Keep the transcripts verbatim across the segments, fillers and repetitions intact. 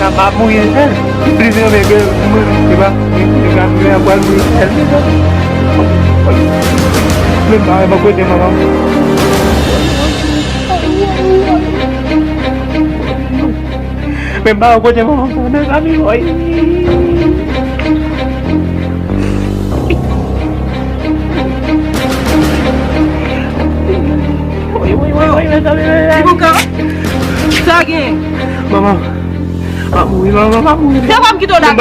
la, m ap mouri sèl. Li plis renmen ke mwen, se pa, li, li pa renmen pral mouri sèl. Men m pa renmen kote manman. Men m pa renmen kote manman, mezanmi, woy. Woy, woy, woy, woy, mezanmi, mezanmi. Ti Boukan, sa gen? Manman, m ap mouri, manman, m ap mouri. Se pa m kite w la. M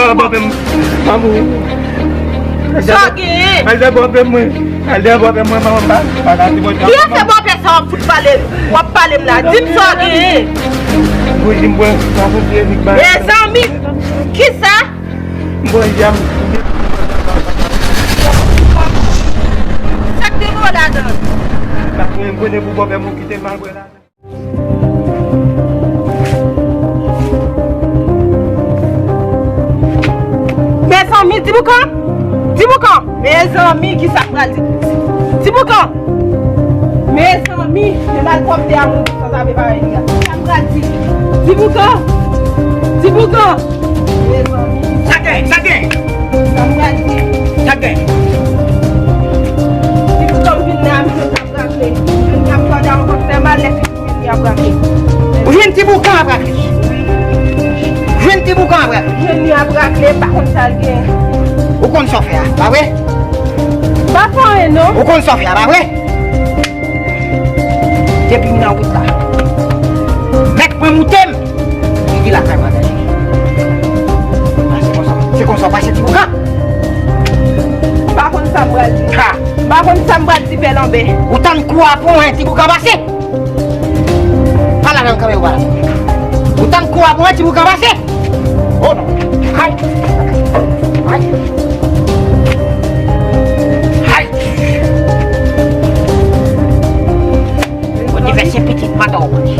ap mouri. Sa gen? Al dèyè bòpè mwen. Al dèyè bòpè mwen, manman, pa, pa ka di mwen. Ki afè bòpè sa w ap fout pale? W ap pale m la. Di m sa w genyen. Mwen di m bwè, sa fout enik ba. Mezanmi, kisa? M bwè yam. Sa k te gen w ladan? Sa mwen konnen pou bòpè mwen kite m al bwè la. Mezanmi, Ti Boukan! Ti Boukan! Mezanmi, kisa k pral di? Ti Boukan! Mezanmi, men malpwòpte a moun sanzave parèy li a. Kisa k pral di? Ti Boukan! Ti Boukan! Mezanmi, sa gen, sa gen! Kisa k pral di? Sa gen! Ou konn sa w fè a, pa vre? M pa fè anyen, non. Ou konn sa w fè a, pa vre? Depi m nan wout la, mèt mwen moute m, rive lakay mwen, tande. A, se konsa, se konsa w pase, Ti Bouka? M pa konn sa m pral di. Ha! M pa konn sa m pral di, Pè Lanbè. Ou tann kou a pran, Ti Bouka, pase! Pale avè m kanmenm, ou pale. Ou tann kou a pran, Ti Bouka, pase! Oh non! Hay! Hay! Hay! Ou te fè se pitit madan w manje.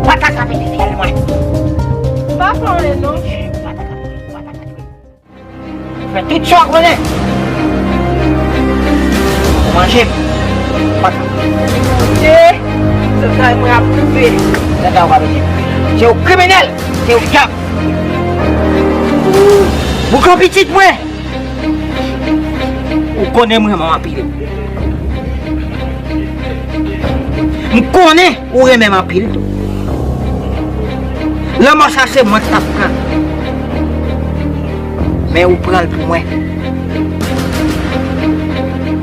Pata ka pitit fyèl mwen. M pa fè anyen, non. Pata ka pitit, pata ka pitit. Fè tout sa w konnen. Ou manje m. Pata. Monte, se sa mwen ap pwouve. Gade w ap pwouve. Se yon kriminèl. Se yon dyab. Boukan pitit mwen. Ou konnen m renmen w anpil. M konnen ou renmen m anpil tou. Lanmò sa se mwen k t ap pran. Men ou pran l pou mwen.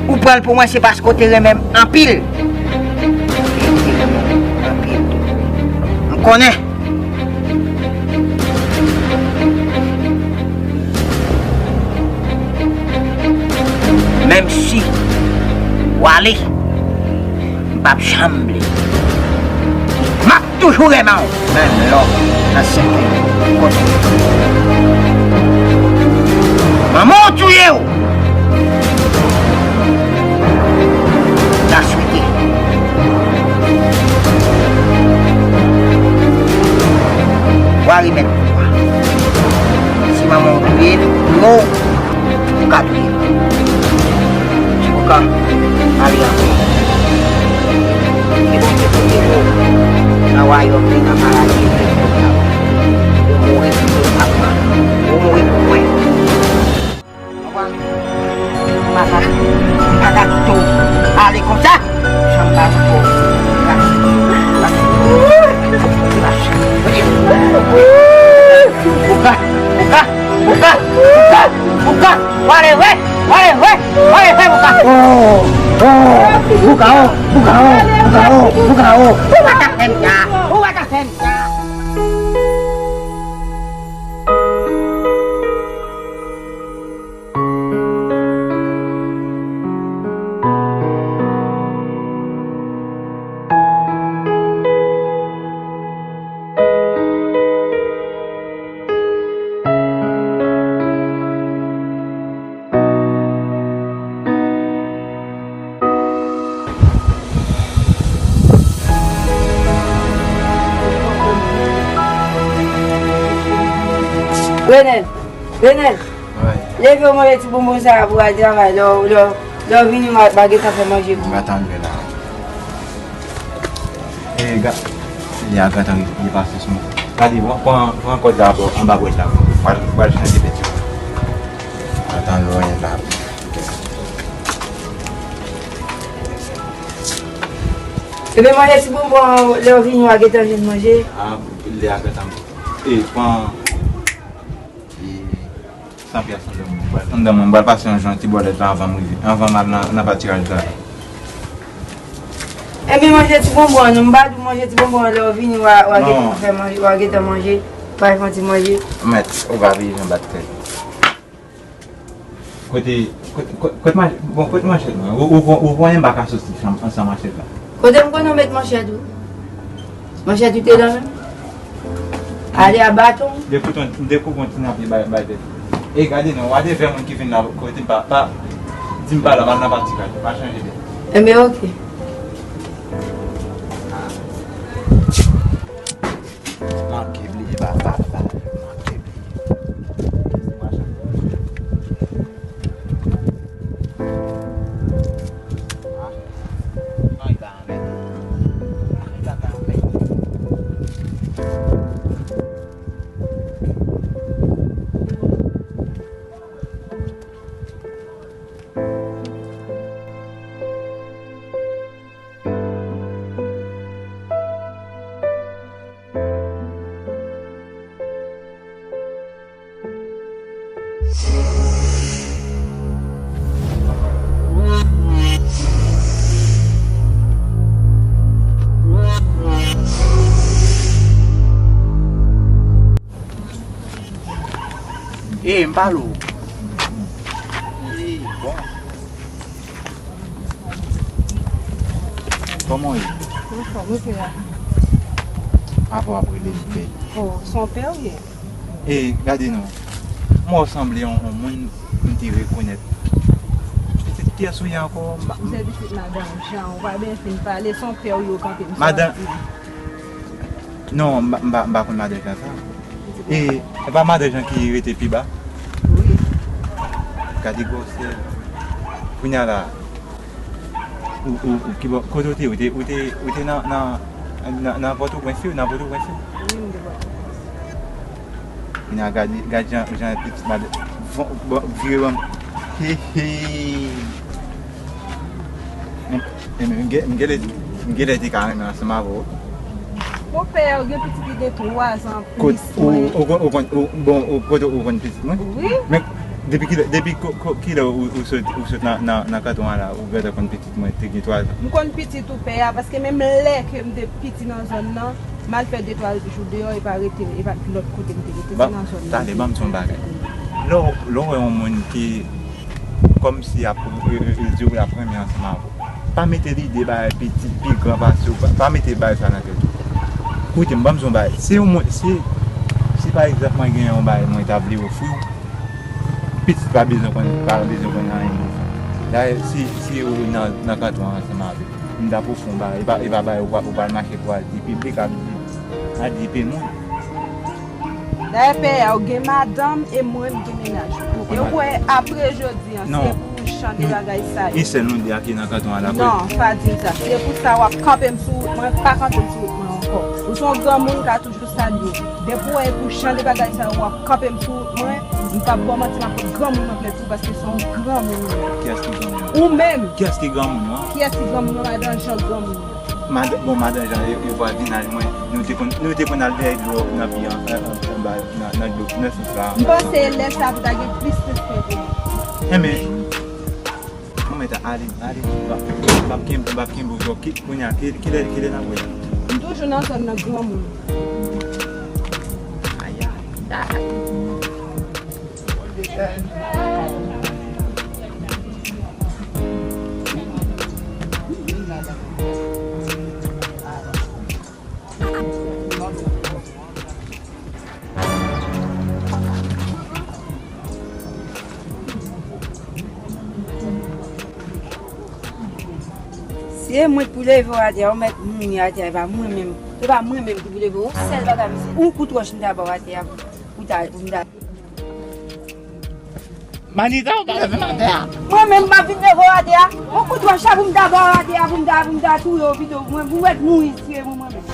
Ou pran l pou mwen se paske w te renmen m anpil. Ou te renmen m anpil tou. M konnen. Menm si w ale, m p ap janm bliye. M ap toujou renmen w, menm lè w nan sèten kote. Manman w touye w. N a swete. W a remèt pouvwa. Si manman w touye l, touye w, ou ka touye l. Ti Bouka, ale anpè. Ke Bondye pwoteje w nan wayòm li, nan paradi li. Ou mouri pou pèp la. Ou mouri pou mwen. Ou pa, ou pa ka, ou pa ka kite w ale konsa. Jan m pa kite w. Bouka, Bouka, Bouka, Bouka, Bouka, Bouka, w ale vre, w ale vre, w ale vre, Bouka. Oh, oh, Bouka, oh, Bouka, oh, Bouka, oh, Bouka, oh. Ou pa ka fè m sa, ou pa ka fè m sa. Renel, Renel, leve w manje ti bonbon sa a pou w al travay. Lè w, lè w, lè w vini, m a, m a gentan fè manje pou ou. M ap tann ou la. E, ga-, li a gentan li pase sou mwen. Gade, pran, pran, pran kòd la anba, anba bwèt la. Pral, pral chanje penti. Pral tann lwen la. Ebyen, manje ti bonbon, lè w vini, w a gentan jwenn manje. A, li a gentan. E, pran. E, san pyès anndan mwen. Anndan mwen, m pral pase yon jan ti bòlèt la anvan m rive, anvan m al nan, nan patiraj la. Ebyen, manje ti bonbon an, non, m pa di w manje ti bonbon an, lè w vini, w a, w a gentan fè manje, w a gentan manje, w a fè yon ti manje. Mèt, ou pa bliye jan bat tèt. Kote, kote, kote, kote mach-, bon, kote manchèt mwen? Ou, ou, ou, ou voye m baka soti ansanm manchèt la. Kote m konnen w met manchèt ou? Manchèt ou te nan men m? Ale a baton. Dekoupon, dekoupon ti napye bay, bay tèt. E gade non, w a de vè moun ki vin la kote m pa, pa, di m pa la, m al nan patikaj, pa chanje de. Enben, oke. Manke bliye, ba, ba, ba, manke bliye. Ee, m pale w. Ee, bon. Kòman w ye? Anfòm, wi, pè a. Apa w ap rele m pè? Oh, se yon pè w ye? E, gade non. M wè w sanble yon, yon moun m te rekonèt. Pitit kiyès ou ye ankò? M pa... Se pitit madan Jan, ou pa byen fin pale, se yon pè w ye w kanpe m sou. Madan... Non, m pa, m pa, m pa konn madan Jan sa. E, e pa madan Jan ki rete pi ba? Wi. Gade gwosè. Kounye a la, ou, ou, ou, ki bò, kote w te ye? Ou te, ou te, ou te nan, nan, nan, nan Pòtoprens, wi, nan Pòtoprens, wi. Wi, m te Pòtoprens. Kounye a, gade, gade jan, jan pitit madan, bon, bon, vire ban m. He, he. Men, men, men, m gen, m genlè, m genlè te ka renmen ansanm avè w. Bon, pè a, ou gen pitit ki gen twa zan plis mwen. Ou, ou, ou, ou konn, ou, bon, ou, kote ou konn pitit mwen? Wi. Men, depi kilè, depi ko, ko, kilè ou, ou sot, ou sot nan, nan, nan kanton an la, ou gentan konn pitit mwen, te gen twa zan? M konn pitit ou, pè a, paske menm lè ke m te piti nan zòn nan, m al fè de twa jou deyò, e pa rete, e pa lòt kote m te rete, se nan zòn nan. Tande, ban m di w yon bagay. Lè w, lè w wè yon moun ki kòmsi ap, e, e, e, di w l ap renmen ansanm avè w, pa mete lide bay pitit pi gran pase w, pa, pa mete bay sa nan tèt ou. Koute m, ban m di w yon bagay. Si yon moun, si, si pa egzanp mwen gen yon bagay mwen ta vle ofri w, pitit pa bezwen konn, pa bezwen konn anyen de sa. Dayè, si, si ou nan, nan kanton an ansanm avè m, m t ap ofri w yon bagay, e pa, e pa bagay ou pa, ou pral mache pou al di piblik, al di, al di pe moun. Dayè, pè a, ou gen madanm e mwen, m gen mennaj. E ou wè, apre jodi a, se pou jan de bagay sa yo. Non. E sèl nou de a ki nan kanton an la, non, pa di m sa. Se pou sa w ap kanpe m sou wout mwen, pa kanpe m sou wout mwen ankò. Ou se yon granmoun, ka toujou salye. Depi w wè e pou jan de bagay sa yo, w ap kanpe m sou wout mwen, m p ap ba w manti, m ap pran granmoun nan plent tou, paske se yon granmoun ou ye. Kiyès ki granmoun? Ou menm. Kiyès ki granmoun lan? Kiyès ki granmoun lan? Madan Jan granmoun lan. Mad-, bon, madan Jan e, e vwazinaj mwen. Nou te konn, nou te konn al dèyè dlo nan pi an, an, an, anba, nan, nan dlo, nan sous la. M panse lè sa pou ta gen plis respè pou mwen. Enben, mwen mèt ale, ale. M p ap, m p ap kenbe, m p ap kenbe w twòp. Ki, kounye a, ki, kilè, kilè n ap wè? M toujou nan zòn nan granmoun. Ayayay. Si e mwen k pou leve w atè a, ou mèt mouri atè a, e pa mwen menm, e pa mwen menm ki pou leve w. Yon sèl bagay, m se yon kout wòch m ta ba w atè a pou, pou ta, pou m ta. Manita, ou pa leve m atè a. Mwen menm, m ap vin leve w atè a. Yon kout wòch la pou m ta ba w atè a, pou m ta, pou m ta touye w pito. Mwen, pou w mèt mouri, tire mwen, mwen menm.